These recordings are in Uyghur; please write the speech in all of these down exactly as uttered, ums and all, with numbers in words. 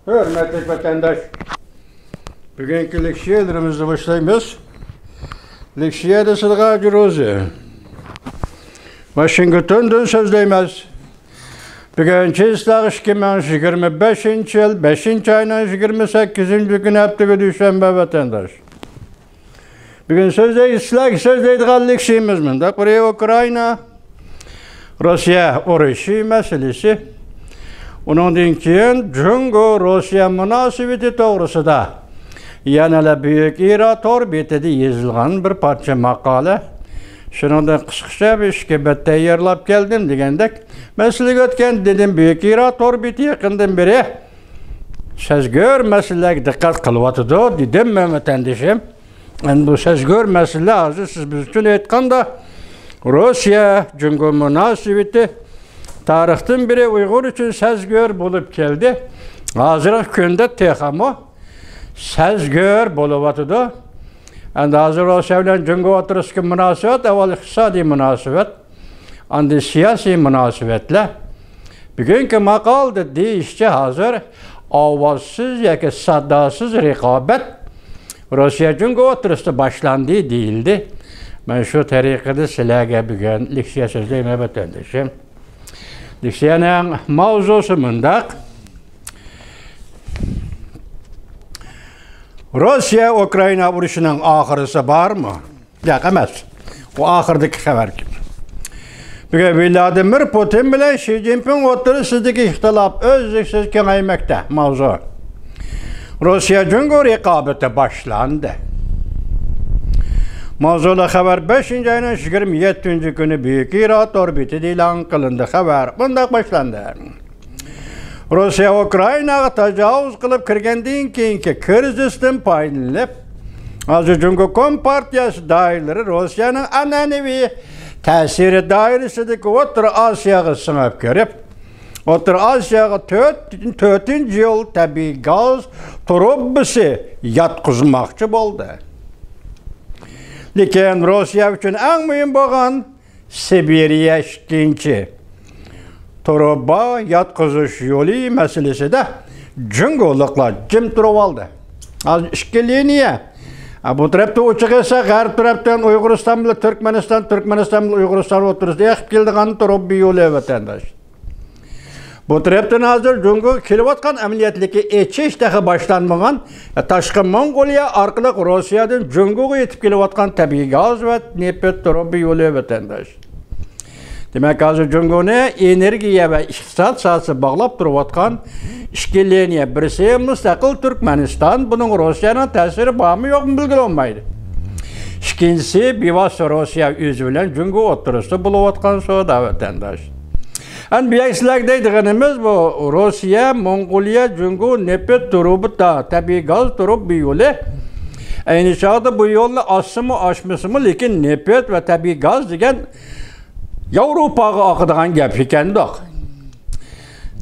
ھۆرمەتلىك ۋەتەنداش، بۈگۈنكى لېكسىيەلىرىمىزنى باشلايمىز. لېكسىيەدە سىلىغا جۇرۇزى. ۋاشىنگتوندىن سۆزلەيمىز. بۈگۈن چىسلاغ ئىككى مىڭ يىگىرمە بەشىنچى يىل، بەشىنچى ئاينىڭ يىگىرمە سەككىزىنچى كۈنى، ھەپتىگە دۈشەنبە، ۋەتەنداش. بۈگۈن سۆزلەي-، سىلەرگە سۆزلەيدىغان لېكسىيىمىز مۇنداق. بىرى ئۇكرائىنا، روسىيە ئۇرۇشى مەسىلىسى. ئۇنىڭدىن كېيىن جۇڭگو روسىيە مۇناسىۋىتى توغرىسىدا يەنىلا بۈيۈك ئىرا تور بېتىدە يېزىلغان بىر پارچە ماقالە. شۇنىڭدىن قىسقىچە بىر ئىككى بەت تەييارلاپ كەلدىم دېگەندەك. مەسىلىگە ئۆتكەن دېدىم، بۈيۈك ئىرا تور بېتى يېقىندىن بېرى سەزگۈر مەسىلىلەرگە دىققەت قىلىۋاتىدۇ دېدىم مەن ۋەتەندىشىم. ئەمدى بۇ سەزگۈر مەسىلە ھازىر سىز بىز ئۈچۈن ئېيتقاندا، روسىيە جۇڭگو مۇناسىۋىتى تارىختىن بېرى ئۇيغۇر ئۈچۈن سەزگۈر بولۇپ كەلدى. ھازىرقى كۈندە تېخىمۇ سەزگۈر بولۇۋاتىدۇ. ئەمدى ھازىر روسىيە بىلەن جۇڭگو ئوتتۇرىسىدىكى مۇناسىۋەت ئاۋۋال ئىقتىسادىي مۇناسىۋەت، ئاندىن سىياسىي مۇناسىۋەتلەر. بۈگۈنكى ماقالىدا دېيىشىچە، ھازىر ئاۋازسىز ياكى ساداسىز رىقابەت روسىيە جۇڭگو ئوتتۇرىسىدا باشلاندى دېيىلدى. مەن شۇ تەرىقىدە سىلەرگە بۈگۈن لېكسىيە سۆزلەيمەن، ۋەتەندىشىم. لېكسىيەنىڭ ماۋزۇسى مۇنداق. روسىيە ئۇكرائىنا ئۇرۇشىنىڭ ئاخىرىسى بارمۇ؟ ياق ئەمەس. ئۇ ئاخىرىدىكى خەۋەر. بۈگۈن ۋلادىمىر پۇتىن بىلەن شى جىنپىڭ ئوتتۇرىسىدىكى ئىختىلاپ ئۈزلۈكسىز كېڭەيمەكتە. ماۋزۇ: روسىيە جۇڭگو رىقابىتى باشلاندى. ماۋزۇلۇق خەۋەر بەشىنچى ئاينىڭ يىگىرمە يەتتىنچى كۈنى بۈيۈك ئىرا تور بېتىدە ئېلان قىلىندى. خەۋەر مۇنداق باشلاندى. روسىيە ئۇكرائىناغا تاجاۋۇز قىلىپ كىرگەندىن كېيىنكى كىرىزىستىن پايدىلىنىپ، ھازىر جۇڭگو كومپارتىيەسى دائىرىلىرى روسىيەنىڭ ئەنئەنىۋى تەسىرى دائىرىسىدىكى ئوتتۇرا ئاسىياغا سىڭىپ كىرىپ، ئوتتۇرا ئاسىياغا تۆت، تۆتىنچى يول تەبىئىي گاز تۇرۇبىسى ياتقۇزماقچى بولدى. لېكىن روسىيە ئۈچۈن ئەڭ مۇھىم بولغان سىبىرىيە ئىككىنچى تۇرۇبا ياتقۇزۇش يولى مەسىلىسىدە جۇڭگولۇقلار جىم تۇرۇۋالدى. ھازىر ئىككى لىنىيە. ھە، بۇ تەرەپتە ئوچۇق ئېيتساق، غەرب تەرەپتىن ئۇيغۇرىستان بىلەن تۈركمەنىستان، تۈركمەنىستان بىلەن ئۇيغۇرىستان ئوتتۇرىسىدا ئېقىپ كېلىدىغان تۇرۇبا يولى، ۋەتەنداش. بۇ تەرەپتىن ھازىر جۇڭگوغا كېلىۋاتقان ئەمەلىيەتلىكى ئېچىش تېخى باشلانمىغان، تاشقى موڭغۇلىيە ئارقىلىق روسىيەدىن جۇڭگوغا يېتىپ كېلىۋاتقان تەبىئىي گاز ۋە نېفىت تۇرۇبا يولى، ۋەتەنداش. دېمەك، ھازىر جۇڭگونى ئېنېرگىيە ۋە ئىقتىساد ساھەسى باغلاپ تۇرۇۋاتقان ئىككى لىنىيە، بىرسى مۇستەقىل تۈركمەنىستان، بۇنىڭغا روسىيەنىڭ تەسىرى بارمۇ يوقمۇ بىلگىلى بولمايدۇ. ئىككىنچىسى بىۋاسىتە روسىيە ئۆزى بىلەن جۇڭگو ئوتتۇرىسىدا بولۇۋاتقان سودا، ۋەتەنداش. ئەمدى بۇ يەردە سىلەرگە دەيدىغىنىمىز، بۇ روسىيە، موڭغۇلىيە، جۇڭگو نېفىت تۇرۇبا، تەبىئىي گاز تۇرۇبا يولى. ئەينى چاغدا بۇ يولنى ئاچسىمۇ، ئاچمىسىمۇ، لېكىن نېفىت ۋە تەبىئىي گاز دېگەن ياۋروپاغا ئاقىدىغان گەپ ئىكەندۇق.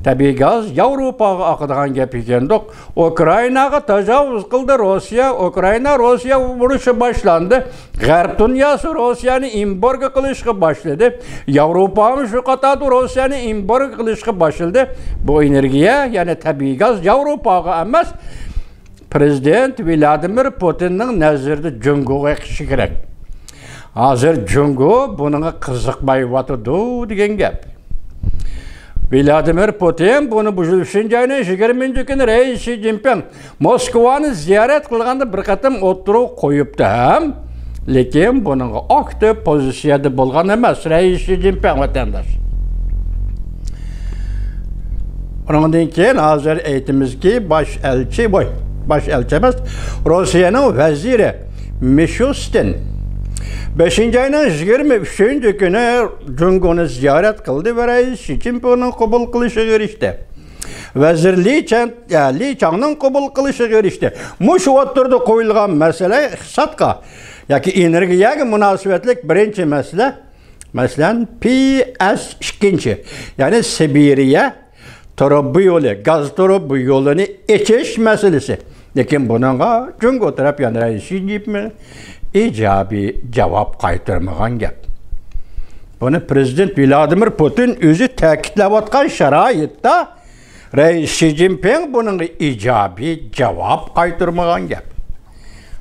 تەبىئىي گاز ياۋروپاغا ئاقىدىغان گەپ ئىكەندۇق. ئۇكرائىناغا تاجاۋۇز قىلدى روسىيە. ئۇكرائىنا، روسىيە ئۇرۇشى باشلاندى. غەرب دۇنياسى روسىيەنى ئېمبارگو قىلىشقا باشلىدى. ياۋروپامۇ شۇ قاتاردا روسىيەنى ئېمبارگو قىلىشقا باشلىدى. بۇ ئېنېرگىيە، يەنى تەبىئىي گاز ياۋروپاغا ئەمەس، پرېزىدېنت ۋلادىمىر پۇتىننىڭ نەزىرىدە جۇڭگوغا ئېقىشى كېرەك. ھازىر جۇڭگو بۇنىڭغا قىزىقمايۋاتىدۇ دېگەن گەپ. ۋلادىمىر پۇتىن بۇنى بۇ يىل ئۈچىنچى ئاينىڭ يىگىرمىنچى كۈنى رەئىس شى جىنپىڭ موسكۋانى زىيارەت قىلغاندا بىر قېتىم ئوتتۇرىغا قويۇپتۇ ھەم، لېكىن بۇنىڭغا ئاكتىپ پوزىتسىيەدە بولغان ئەمەس رەئىس شى جىنپىڭ، ۋەتەنداش. ئۇنىڭدىن كېيىن ھازىر ئېيتىمىزكى، باش ئەلچى، ۋاي، باش ئەلچى ئەمەس، روسىيەنىڭ ۋەزىرى مىشۇستىن بەشىنچى ئاينىڭ يىگىرمە ئۈچىنچى كۈنى جۇڭگونى زىيارەت قىلدى ۋە رەئىس شى جىنپىڭنىڭ قوبۇل قىلىشىغا ئېرىشتى. ۋەزىر لى چەن، يا، لى چاڭنىڭ قوبۇل قىلىشىغا ئېرىشتى. مۇشۇ ئوتتۇرىدا قويۇلغان مەسىلە ئىقتىسادقا ياكى ئېنېرگىيەگە مۇناسىۋەتلىك بىرىنچى مەسىلە. مەسىلەن، پى ئەس ئىككىنچى، يەنى سىبىرىيە تۇرۇبا يولى، گاز تۇرۇبا يولىنى ئېچىش مەسىلىسى. لېكىن بۇنىڭغا جۇڭگو تەرەپ يەنە رەئىس شى جىنپىڭ ئىجابىي جاۋاب قايتۇرمىغان گەپ. بۇنى پرېزىدېنت ۋلادىمىر پۇتىن ئۆزى تەكىتلەۋاتقان شارائىتتا رەئىس شى جىنپىڭ بۇنىڭغا ئىجابىي جاۋاب قايتۇرمىغان گەپ.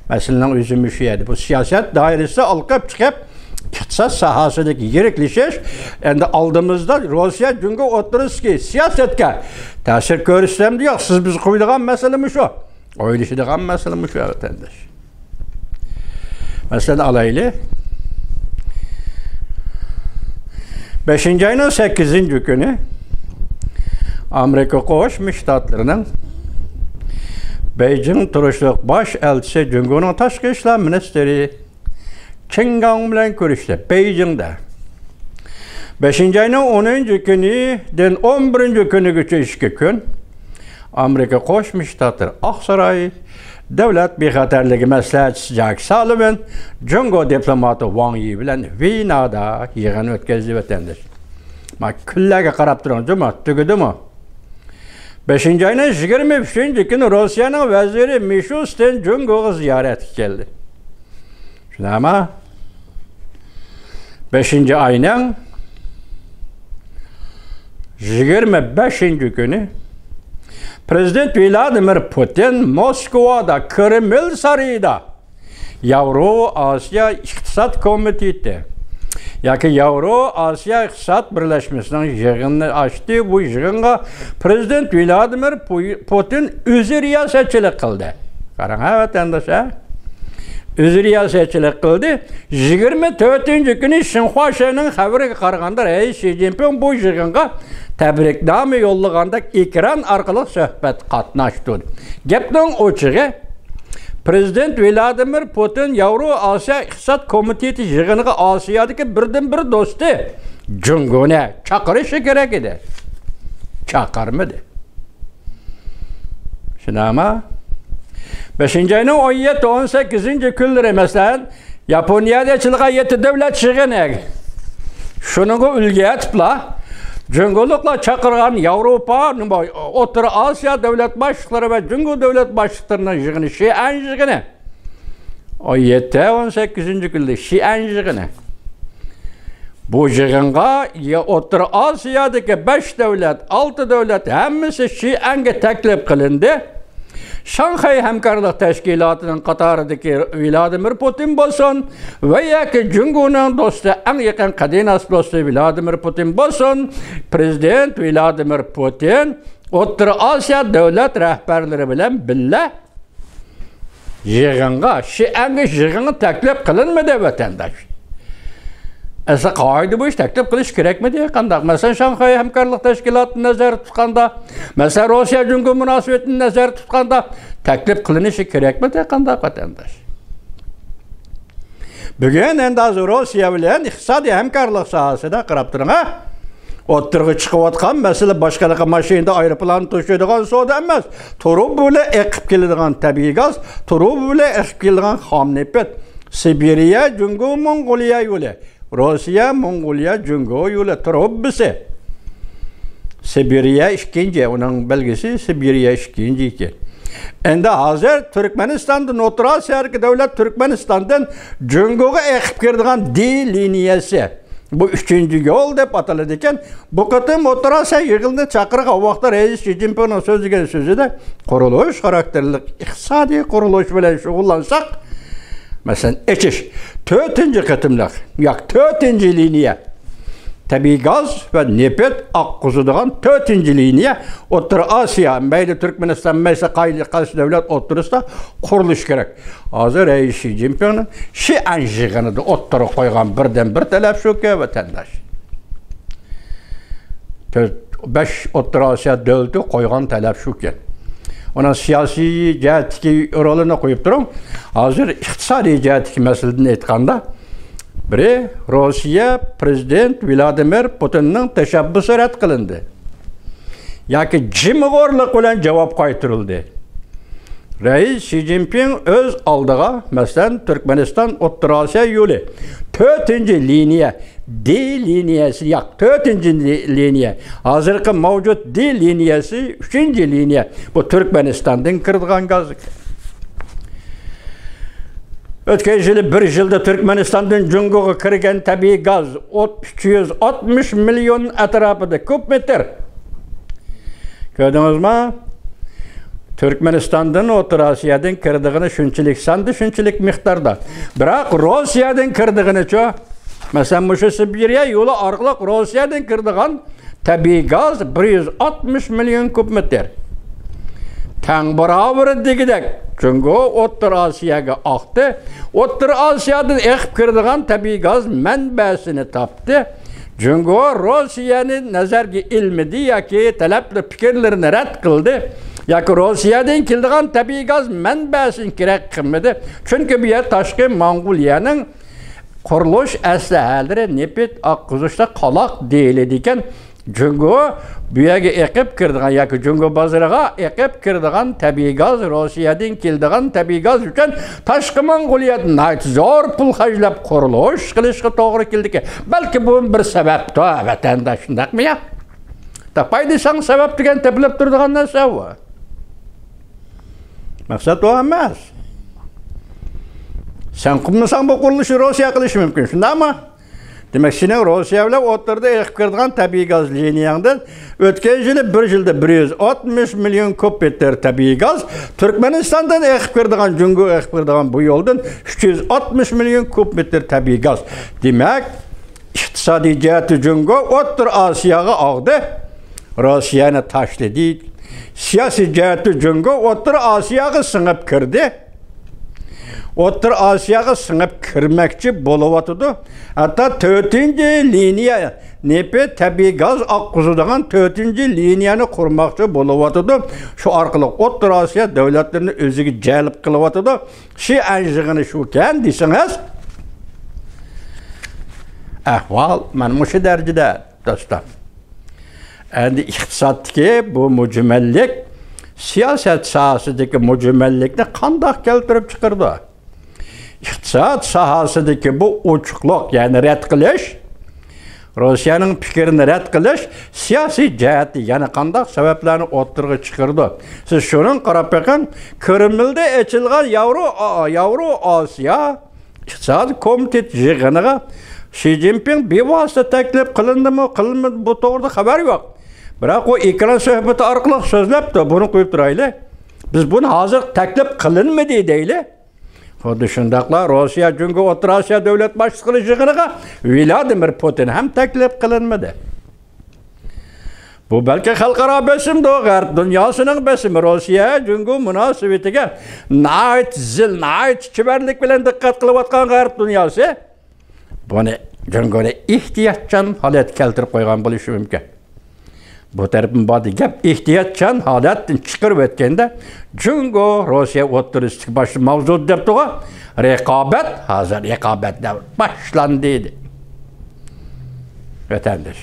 مەسىلىنىڭ ئۆزى مۇشۇ يەردە. بۇ سىياسەت دائىرىسى ئالقىپ چىقىپ، ئىقتىساد ساھەسىدىكى يىرىكلىشىش، ئەمدى ئالدىمىزدا روسىيە جۇڭگو ئوتتۇرىسىدىكى سىياسەتكە تەسىر كۆرسىتەمدۇ يوق، سىز بىز قويىدىغان مەسىلە مۇشۇ. ئويلىشىدىغان مەسىلە مۇشۇ، ۋەتەنداش. مەسىلەن، ئالايلى. بەشىنچى ئاينىڭ سەككىزىنچى كۈنى ئامېرىكا قوشما شتاتلىرىنىڭ بېيجىڭ تۇرۇشلۇق باش ئەلچىسى جۇڭگونىڭ تاشقى ئىشلار مىنىستىرى چېن گاڭ بىلەن كۆرۈشتى، بېيجىڭدا. بەشىنچى ئاينىڭ ئونىنچى كۈنىدىن ئون بىرىنچى كۈنىگىچە ئىككى كۈن ئامېرىكا قوشما شتاتلىرى ئاقساراي دۆلەت بىخەتەرلىكى مەسلىھەتچىسى جاك سالىۋان جۇڭگو دىپلوماتى ۋاڭ يى بىلەن ۋېنادا يىغىن ئۆتكۈزدى، ۋەتەنداش. ما كۈنلەرگە قاراپ تۇرۇڭ، جۇمۇ تۈگىدىمۇ؟ بەشىنچى ئاينىڭ يىگىرمە ئۈچىنچى كۈنى روسىيەنىڭ ۋەزىرى مىشۇستىن جۇڭگوغا زىيارەتكە كەلدى. شۇنداقمۇ؟ بەشىنچى ئاينىڭ يىگىرمە بەشىنچى كۈنى پرېزىدېنت ۋلادىمىر پۇتىن موسكۋادا، كرېمل سارىيىدا ياۋرو ئاسىيا ئىقتىساد كومىتېتى ياكى ياۋرو ئاسىيا ئىقتىساد بىرلەشمىسىنىڭ يىغىنىنى ئاچتى. بۇ يىغىنغا پرېزىدېنت ۋلادىمىر پۇ-، پۇتىن ئۆزى رىياسەتچىلىك قىلدى. قاراڭ ھە، ۋەتەنداش، ھە؟ ئۆزى رىياسەتچىلىك قىلدى. يىگىرمە تۆتىنچى كۈنى شىنخۇا شېنىڭ خەۋىرىگە قارىغاندا، رەئىس شى جىنپىڭ بۇ يىغىنغا تەبرىكنامە يوللىغاندەك ئېكران ئارقىلىق سۆھبەت قاتناشتۇردى. گەپنىڭ ئوچۇقى، پرېزىدېنت ۋلادىمىر پۇتىن ياۋرو ئاسىيا ئىقتىساد كومىتېتى يىغىنىغا ئاسىيادىكى بىردىنبىر دوستى جۇڭگونى چاقىرىشى كېرەك ئىدى. چاقىرمىدى. شۇنداقمۇ؟ بەشىنچى ئاينىڭ ئون يەتتە، ئون سەككىزىنچى كۈنلىرى، مەسىلەن، ياپونىيەدە ئېچىلغان يەتتە دۆلەت يىغىنى. شۇنىڭغا ئۈلگە ئېتىپلا، جۇڭگولۇقلار چاقىرغان ياۋروپا، نېمە، ئوتتۇرا ئاسىيا دۆلەت باشلىقلىرى ۋە جۇڭگو دۆلەت باشلىقلىرىنىڭ يىغىنى، شىئەن يىغىنى. ئون يەتتە، ئون سەككىزىنچى كۈنلۈك شىئەن يىغىنى. بۇ يىغىنغا يا ئوتتۇرا ئاسىيادىكى بەش دۆلەت، ئالتە دۆلەت، ھەممىسى شىئەنگە تەكلىپ قىلىندى. شاڭخەي ھەمكارلىق تەشكىلاتىنىڭ قاتارىدىكى ۋلادىمىر پۇتىن بولسۇن ۋە ياكى جۇڭگونىڭ دوستى، ئەڭ يېقىن قەدىناس دوستى ۋلادىمىر پۇتىن بولسۇن، پرېزىدېنت ۋلادىمىر پۇتىن ئوتتۇرا ئاسىيا دۆلەت رەھبەرلىرى بىلەن بىللە يىغىنغا، شىئەنگە يىغىنغا تەكلىپ قىلىنمىدى، ۋەتەنداش. ئەسلى قائىدە بويىچە تەكلىپ قىلىش كېرەكمىدى؟ قانداق؟ مەسىلەن، شاڭخەي ھەمكارلىق تەشكىلاتىنى نەزەردە تۇتقاندا، مەسىلەن، روسىيە جۇڭگو مۇناسىۋىتىنى نەزەردە تۇتقاندا، تەكلىپ قىلىنىشى كېرەكمىدى؟ قانداق، ۋەتەنداش؟ بۈگۈن ئەمدى ھازىر روسىيە بىلەن ئىقتىسادىي ھەمكارلىق ساھەسىدە قاراپ تۇرۇڭ، ھە؟ ئوتتۇرىغا چىقىۋاتقان مەسىلە باشقىلىقى ماشىنىدا، ئايروپىلاندا توشۇيدىغان سودا ئەمەس. تۇرۇبا بىلەن ئېقىپ كېلىدىغان تەبىئىي گاز، تۇرۇبا بىلەن ئېقىپ كېلىدىغان خام نېفىت. سىبىرىيە، جۇڭگو، موڭغۇلىيە يولى. روسىيە، موڭغۇلىيە، جۇڭگو يولى تۇرۇبىسى. سىبىرىيە ئىككىنچى، ئۇنىڭ بەلگىسى سىبىرىيە ئىككىنچى ئىكەن. ئەمدى ھازىر تۈركمەنىستاندىن، ئوتتۇرا ئاسىيادىكى دەۋلەت تۈركمەنىستاندىن جۇڭگوغا ئېقىپ كىرىدىغان دې لىنىيەسى. بۇ ئۈچىنچى يول دەپ ئاتىلىدىكەن. بۇ قېتىم ئوتتۇرا ئاسىيا يىغىنىنى چاقىرغان ۋاقىتتا رەئىس شى جىنپىڭنىڭ سۆزلىگەن سۆزىدە، قۇرۇلۇش خاراكتېرلىك ئىقتىسادىي قۇرۇلۇش بىلەن شۇغۇللانساق، مەسىلەن، ئېچىش، تۆتىنچى قېتىملىق ياكى تۆتىنچى لىنىيە، تەبىئىي گاز ۋە نېفىت ئاققۇزىدىغان تۆتىنچى لىنىيە، ئوتتۇرا ئاسىيا، مەيلى تۈركمەنىستان، مەيلى قايسى، قايسى دەۋلەت ئوتتۇرىسىدا قۇرۇلۇشى كېرەك. ھازىر رەئىس شى جىنپىڭنىڭ شىئەن يىغىنىدا ئوتتۇرىغا قويغان بىردىنبىر تەلەپ شۇكى، ۋەتەنداش. تۆت، بەش ئوتتۇرا ئاسىيا دۆلىتى قويغان تەلەپ شۇكەن. ئۇنىڭ سىياسىي جەھەتتىكى رولىنى قويۇپ تۇرۇڭ. ھازىر ئىقتىسادىي جەھەتتىكى مەسىلىدىن ئېيتقاندا، بىرى، روسىيە پرېزىدېنت ۋلادىمىر پۇتىننىڭ تەشەببۇسى رەت قىلىندى ياكى جىمىغورلۇق بىلەن جاۋاب قايتۇرۇلدى. رەئىس شى جىنپىڭ ئۆز ئالدىغا، مەسىلەن، تۈركمەنىستان ئوتتۇرا ئاسىيا يولى، تۆتىنچى لىنىيە، دې لىنىيەسى، ياق، تۆتىنچى لىنىيە، ھازىرقى مەۋجۇت دې لىنىيەسى، ئۈچىنچى لىنىيە، بۇ تۈركمەنىستاندىن كىرىدىغان گاز. ئۆتكەن يىلى بىر يىلدا تۈركمەنىستاندىن جۇڭگوغا كىرگەن تەبىئىي گاز ئۈچ يۈز ئاتمىش مىليون ئەتراپىدا كۇب مېتىر. كۆردىڭىزما؟ تۈركمەنىستاندىن، ئوتتۇرا ئاسىيادىن كىرىدىغىنى شۇنچىلىك ساندا، شۇنچىلىك مىقداردا. بىراق روسىيەدىن كىرىدىغىنىچۇ؟ مەسىلەن، مۇشۇ سىبىرىيە يولى ئارقىلىق روسىيەدىن كىرىدىغان تەبىئىي گاز بىر يۈز ئاتمىش مىليون كۇب مېتىر. تەڭ باراۋىرى دېگۈدەك جۇڭگو ئوتتۇرا ئاسىياغا ئاقتى. ئوتتۇرا ئاسىيادىن ئېقىپ كىرىدىغان تەبىئىي گاز مەنبەسىنى تاپتى. جۇڭگو روسىيەنى نەزەرگە ئىلمىدى ياكى تەلەپلە پىكىرلىرىنى رەت قىلدى ياكى روسىيەدىن كېلىدىغان تەبىئىي گاز مەنبەسىنى كېرەك قىلمىدى. چۈنكى بۇ يەر تاشقى موڭغۇلىيەنىڭ قۇرۇلۇش ئەسلىھەلىرى نېفىت ئاققۇزۇشتا قالاق دېيىلىدىكەن. جۇڭگو بۇ يەرگە ئېقىپ كىرىدىغان ياكى جۇڭگو بازىرىغا ئېقىپ كىرىدىغان تەبىئىي گاز، روسىيەدىن كېلىدىغان تەبىئىي گاز ئۈچۈن تاشقى موڭغۇلىيەدە ناھايىتى زور پۇل خەجلەپ قۇرۇلۇش قىلىشقا توغرا كېلىدىكەن. بەلكى بۇ بىر سەۋەبتۇ، ۋەتەنداش، شۇنداقمۇ يا؟ تاپاي دېسەڭ سەۋەب دېگەن تېپىلىپ تۇرىدىغان نەرسە بۇ. مەقسەت ئۇ ئەمەس. سەن قىلمىساڭ بۇ قۇرۇلۇشنى روسىيە قىلىشى مۇمكىن، شۇنداقمۇ؟ دېمەك، سېنىڭ روسىيە بىلەن ئوتتۇرىدا ئېقىپ كىرىدىغان تەبىئىي گاز لىنىيەڭدىن ئۆتكەن يىلى بىر يىلدا بىر يۈز ئاتمىش مىليون كۇب مېتىر تەبىئىي گاز، تۈركمەنىستاندىن ئېقىپ كىرىدىغان، جۇڭگو ئېقىپ كىرىدىغان بۇ يولدىن ئۈچ يۈز ئاتمىش مىليون كۇب مېتىر تەبىئىي گاز. دېمەك، ئىقتىسادىي جەھەتتە جۇڭگو ئوتتۇرا ئاسىياغا ئاغدى، روسىيەنى تاشلىدى. سىياسىي جەھەتتە جۇڭگو ئوتتۇرا ئاسىياغا سىڭىپ كىردى. ئوتتۇرا ئاسىياغا سىڭىپ كىرمەكچى بولۇۋاتىدۇ. ھەتتا تۆتىنچى لىنىيە، نېفىت، تەبىئىي گاز ئاققۇزىدىغان تۆتىنچى لىنىيەنى قۇرماقچى بولۇۋاتىدۇ. شۇ ئارقىلىق ئوتتۇرا ئاسىيا دۆلەتلىرىنى ئۆزىگە جەلپ قىلىۋاتىدۇ. شىئەن يىغىنى شۇكەن دېسىڭىز، ئەھۋال مانا مۇشۇ دەرىجىدە، دوستلار. ئەمدى ئىقتىسادتىكى بۇ مۇجمەللىك، سىياسەت ساھەسىدىكى مۇجمەللىكنى قانداق كەلتۈرۈپ چىقىرىدۇ؟ ئىقتىساد ساھەسىدىكى بۇ ئوچۇقلۇق، يەنى رەت قىلىش، روسىيەنىڭ پىكرىنى رەت قىلىش سىياسىي جەھەتتە يەنە قانداق سەۋەبلەرنى ئوتتۇرىغا چىقىرىدۇ؟ سىز شۇنىڭغا قاراپ بېقىڭ، كرېملدا ئېچىلغان ياۋرو، ياۋرو ئاسىيا ئىقتىسادىي كومىتېت يىغىنىغا شى جىنپىڭ بىۋاسىتە تەكلىپ قىلىندىمۇ، قىلىنمىدى، بۇ توغرىدا خەۋەر يوق. بىراق ئۇ ئېكران سۆھبىتى ئارقىلىق سۆزلەپتۇ، بۇنى قويۇپ تۇرايلى. بىز بۇنى ھازىر تەكلىپ قىلىنمىدى دەيلى. خۇددى شۇنداقلا روسىيە جۇڭگو ئوتتۇرا ئاسىيا دۆلەت باشلىقلىرى يىغىنىغا ۋلادىمىر پۇتىن ھەم تەكلىپ قىلىنمىدى. بۇ بەلكى خەلقئارا بېسىمدۇ، غەرب دۇنياسىنىڭ بېسىمى روسىيە جۇڭگو مۇناسىۋىتىگە ناھايىتى زىل، ناھايىتى چېۋەرلىك بىلەن دىققەت قىلىۋاتقان غەرب دۇنياسى بۇنى جۇڭگونى ئېھتىياتچان ھالەتكە كەلتۈرۈپ قويغان بولۇشى مۇمكىن. بۇ تەرىپىمۇ بار گەپ، ئېھتىياتچان ھالەتتىن چىقىرىۋەتكەندە، جۇڭگو، روسىيە ئوتتۇرىسىدىكى باشتا ماۋزۇ دەپتۇغۇ، رىقابەت، ھازىر رىقابەت دەۋرى باشلاندى دېدى. ۋەتەنداش،